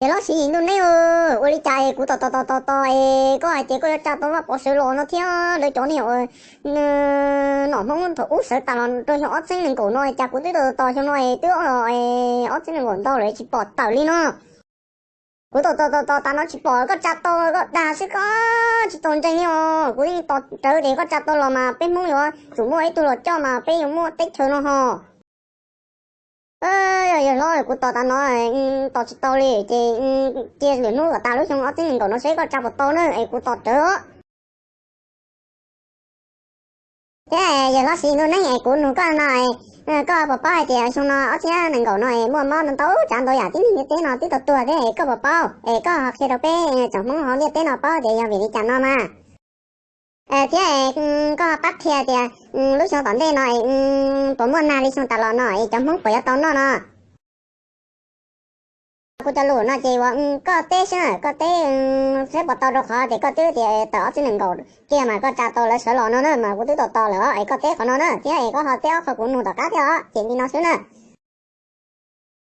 Yawg Lob Siv Yim Ntuj Neeb, ua li cas es kuv tos tos tos tos tos es koj hais tias koj yuav tsa tau Vaj Pov sawv los no thiab lawv cov niag uas nom Hmoob thaum ub sawv tas los rau xyoo ob txhiab nees nkaum no, cas kuv twb tos tos xyoo no es twb ob txhiab nees nkaum ntau lawm tsis pom tawm li no. Kuv tos tos tos tos tas no tsis pom koj tsa tau, koj dag xwb koj tsis tau ntseeg li os. Kuv yeej tos rawv tias koj tsa tau los mas peb Hmoob yuav tsum muaj ib tug los coj mas peb yuav muaj teb chaws no ho. Yog yawg hlob, kuv tos tas no tos tsis tau li ces cia lwm hnub kom tas lub xyoo ob txhiab nees nkaum no seb koj tsa puas tau na es kuv tos rawv. Thiab yawg Lob Siv Yim Ntuj Neeb, es kuv nug koj no, koj puas paub hais tias xyoo no ob txhiab nees nkaum no es muaj mob ntau tsav ntau yam, tib neeg ntiaj teb no twb tau tuag thiab es koj puas paub? Es koj ho qhia rau peb tsoom Hmoob hauv ntiaj teb no paub tias yog vim li cas no mas. Thiab koj pab qhia tias lub xyoo tom ntej no puas muaj nag li xyoo tas los no es cov Hmoob puas yuav tau noj no? Kuv cov lus no ces uas koj teb xwb, koj teb saib puas tau, rau qhov tias koj twb tias tawm ob txhiab nees nkaum kiag mas koj tsa tau lawv sawv los no na, mas kuv twb tos tos lawm os. Es koj teb qhov no na, thiab es koj ho teb ob qho kuv nug tom qab thiab os, ces li no xwb na.